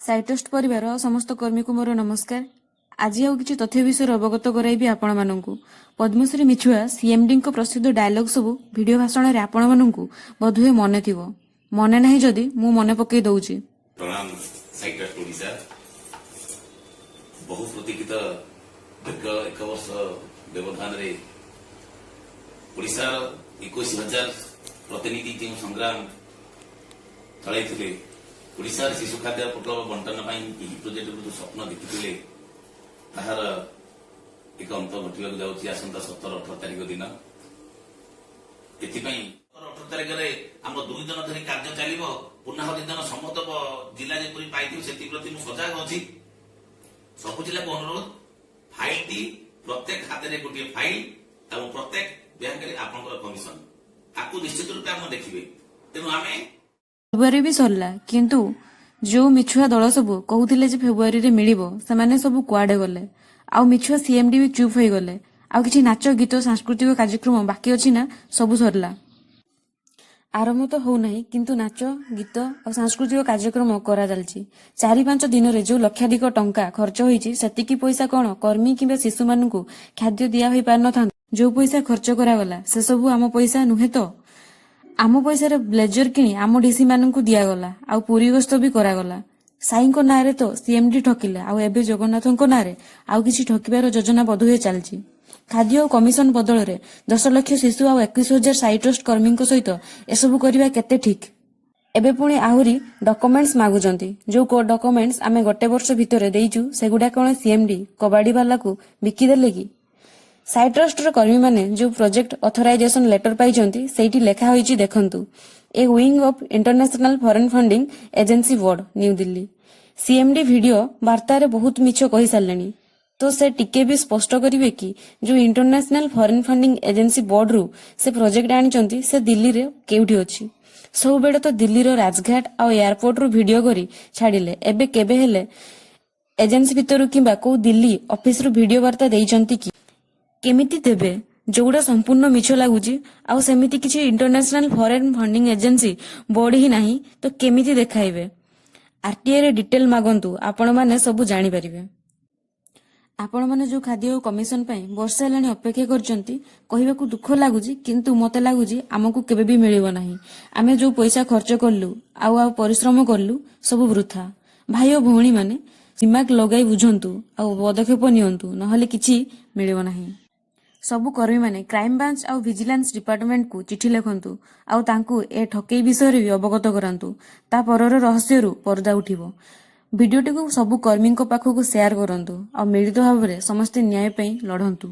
ସାଇଟ୍ରଷ୍ଟ ପରିବାର ସମସ୍ତ କର୍ମୀକୁ ମୋର ନମସ୍କାର। ଆଜି ଆଉ କିଛି ତଥ୍ୟ ବିଷୟରେ ଅବଗତ କରାଇବି ଆପଣମାନଙ୍କୁ। ପଦ୍ମଶ୍ରୀ ମିଛୁଆ ସିଏମ୍ଡିଙ୍କ ପ୍ରସିଦ୍ଧ ଡାୟଲଗ ସବୁ ଭିଡିଓ ଭାଷଣରେ ଆପଣମାନଙ୍କୁ ବୋଧହୁଏ ମନେ ଥିବ। ମନେ ନାହିଁ ଯଦି, ମୁଁ ମନେ ପକେଇ ଦଉଛି। ପ୍ରଣାମ ସାଇଟ୍ରଷ୍ଟ ଓଡ଼ିଶା। ବହୁ ପ୍ରତୀକ୍ଷିତ ଦୀର୍ଘ ଏକ ବର୍ଷ ବ୍ୟବଧାନରେ ଓଡ଼ିଶାର 21,000 ପ୍ରତିନିଧି ଯେଉଁ ସଂଗ୍ରାମ ଚଳାଇଥିଲେ, ଓଡ଼ିଶାର ଶିଶୁ ଖାଦ୍ୟ ପ୍ରକଳ୍ପ ବଣ୍ଟନ ପାଇଁ ଏହି ପ୍ରୋଜେକ୍ଟକୁ ଯେଉଁ ସ୍ୱପ୍ନ ଦେଖିଥିଲେ, ତାହାର ଏକ ଅନ୍ତ ଘଟିବାକୁ ଯାଉଛି ଆସନ୍ତା 17-18 ତାରିଖ ଦିନ। ଏଥିପାଇଁ 18 ତାରିଖରେ ଆମର 2 ଦିନ ଧରି କାର୍ଯ୍ୟ ଚାଲିବ। ପୂର୍ଣ୍ଣାହୁତି ଦିନ ସମସ୍ତ ଜିଲ୍ଲା ଯେପରି ପାଇଥିବ, ସେଥିପ୍ରତି ମୁଁ ସଜାଗ ଅଛି। ସବୁ ଜିଲ୍ଲାକୁ ଅନୁରୋଧ, ଫାଇଲଟି ପ୍ରତ୍ୟେକ ହାତରେ ଗୋଟିଏ ଫାଇଲ ଏବଂ ପ୍ରତ୍ୟେକ ବ୍ୟାଙ୍କରେ ଆପଣଙ୍କର କମିଶନ, ତାକୁ ନିଶ୍ଚିତ ରୂପେ ଆପଣ ଦେଖିବେ। ତେଣୁ ଆମେ ଫେବୃଆରୀ ବି ସରିଲା, କିନ୍ତୁ ଯୋଉ ମିଛୁଆ ଦଳ ସବୁ କହୁଥିଲେ ଯେ ଫେବୃଆରୀରେ ମିଳିବ, ସେମାନେ ସବୁ କୁଆଡେ ଗଲେ? ଆଉ ମିଛୁଆ ସିଏମଡି ବି ଚୁପ୍ ହୋଇଗଲେ। ଆଉ କିଛି ନାଚ ଗୀତ, ସାଂସ୍କୃତିକ କାର୍ଯ୍ୟକ୍ରମ ବାକି ଅଛି ନା ସବୁ ସରିଲା? ଆରମ୍ଭ ତ ହଉନାହିଁ, କିନ୍ତୁ ନାଚ ଗୀତ ଆଉ ସାଂସ୍କୃତିକ କାର୍ଯ୍ୟକ୍ରମ କରାଚାଲିଛି। 4-5 ଦିନରେ ଯୋଉ ଲକ୍ଷାଧିକ ଟଙ୍କା ଖର୍ଚ୍ଚ ହୋଇଛି, ସେତିକି ପଇସା କଣ କର୍ମୀ କିମ୍ବା ଶିଶୁମାନଙ୍କୁ ଖାଦ୍ୟ ଦିଆ ହୋଇ ପାରିନଥାନ୍ତା? ଯୋଉ ପଇସା ଖର୍ଚ୍ଚ କରାଗଲା, ସେସବୁ ଆମ ପଇସା ନୁହେଁ ତ? ଆମ ପଇସାରେ ବ୍ଲେଜର କିଣି ଆମ ଡିସି ମାନଙ୍କୁ ଦିଆଗଲା ଆଉ ପୁରୀ ଗସ୍ତ ବି କରାଗଲା। ସାଇଙ୍କ ନାଁରେ ତ ସିଏମଡି ଠକିଲେ, ଆଉ ଏବେ ଜଗନ୍ନାଥଙ୍କ ନାଁରେ ଆଉ କିଛି ଠକିବାର ଯୋଜନା ବୋଧହୁଏ ଚାଲିଛି। ଖାଦ୍ୟ ଓ କମିଶନ ବଦଳରେ 10 ଲକ୍ଷ ଶିଶୁ ଆଉ 21,000 ସାଇ ଟ୍ରଷ୍ଟ କର୍ମୀଙ୍କ ସହିତ ଏସବୁ କରିବା କେତେ ଠିକ୍? ଏବେ ପୁଣି ଆହୁରି ଡକୁମେଣ୍ଟସ ମାଗୁଛନ୍ତି। ଯୋଉ ଡକୁମେଣ୍ଟସ ଆମେ ଗୋଟେ ବର୍ଷ ଭିତରେ ଦେଇଛୁ, ସେଗୁଡା କଣ ସିଏମଡି କବାଡି ବାଲାକୁ ବିକିଦେଲେ କି? ସାଇ ଟ୍ରଷ୍ଟର କର୍ମୀମାନେ ଯୋଉ ପ୍ରୋଜେକ୍ଟ ଅଥରାଇଜେସନ ଲେଟର ପାଇଛନ୍ତି, ସେଇଠି ଲେଖା ହୋଇଛି ଦେଖନ୍ତୁ, "A wing of International Foreign Funding Agency Board, New Delhi"। CMD video ବାର୍ତ୍ତାରେ ବହୁତ ମିଛ କହିସାରିଲେଣି, ତ ସେ ଟିକେ ବି ସ୍ପଷ୍ଟ କରିବେ କି, ଯୋଉ ଇଣ୍ଟରନ୍ୟାସନାଲ ଫରେନ୍ ଫଣ୍ଡିଂ ଏଜେନ୍ସି ବୋର୍ଡରୁ ସେ ପ୍ରୋଜେକ୍ଟ ଆଣିଛନ୍ତି, ସେ ଦିଲ୍ଲୀରେ କେଉଁଠି ଅଛି? ସବୁବେଳେ ତ ଦିଲ୍ଲୀର ରାଜଘାଟ ଆଉ ଏୟାରପୋର୍ଟରୁ ଭିଡିଓ କରି ଛାଡିଲେ। ଏବେ କେବେ ହେଲେ ଏଜେନ୍ସି ଭିତରୁ କିମ୍ବା କୋଉ ଦିଲ୍ଲୀ ଅଫିସରୁ ଭିଡିଓ ବାର୍ତ୍ତା ଦେଇଛନ୍ତି କି? କେମିତି ଦେବେ, ଯୋଉଟା ସମ୍ପୂର୍ଣ୍ଣ ମିଛ ଲାଗୁଛି? ଆଉ ସେମିତି କିଛି international foreign funding agency board ହିଁ ନାହିଁ, ତ କେମିତି ଦେଖାଇବେ? ଆରଟିଆଇ ରେ ଡିଟେଲ ମାଗନ୍ତୁ, ଆପଣମାନେ ସବୁ ଜାଣିପାରିବେ। ଆପଣମାନେ ଯୋଉ ଖାଦ୍ୟ ଓ କମିଶନ ପାଇଁ ବର୍ଷେ ହେଲାଣି ଅପେକ୍ଷା କରିଛନ୍ତି, କହିବାକୁ ଦୁଃଖ ଲାଗୁଛି, କିନ୍ତୁ ମତେ ଲାଗୁଛି ଆମକୁ କେବେ ବି ମିଳିବ ନାହିଁ। ଆମେ ଯୋଉ ପଇସା ଖର୍ଚ୍ଚ କଲୁ ଆଉ ଆଉ ପରିଶ୍ରମ କଲୁ, ସବୁ ବୃଥା। ଭାଇ ଓ ଭଉଣୀମାନେ, ଦିମାଗ ଲଗାଇ ବୁଝନ୍ତୁ ଆଉ ପଦକ୍ଷେପ ନିଅନ୍ତୁ, ନହେଲେ କିଛି ମିଳିବ ନାହିଁ। ସବୁ କର୍ମୀମାନେ କ୍ରାଇମବ୍ରାଞ୍ଚ ଆଉ ଭିଜିଲାନ୍ସ ଡିପାର୍ଟମେଣ୍ଟକୁ ଚିଠି ଲେଖନ୍ତୁ ଆଉ ତାଙ୍କୁ ଏ ଠକେଇ ବିଷୟରେ ବି ଅବଗତ କରାନ୍ତୁ। ତା ପରର ରହସ୍ୟରୁ ପରଦା ଉଠିବ। ଭିଡିଓଟିକୁ ସବୁ କର୍ମୀଙ୍କ ପାଖକୁ ସେୟାର କରନ୍ତୁ ଆଉ ମିଳିତ ଭାବରେ ସମସ୍ତେ ନ୍ୟାୟ ପାଇଁ ଲଢ଼ନ୍ତୁ।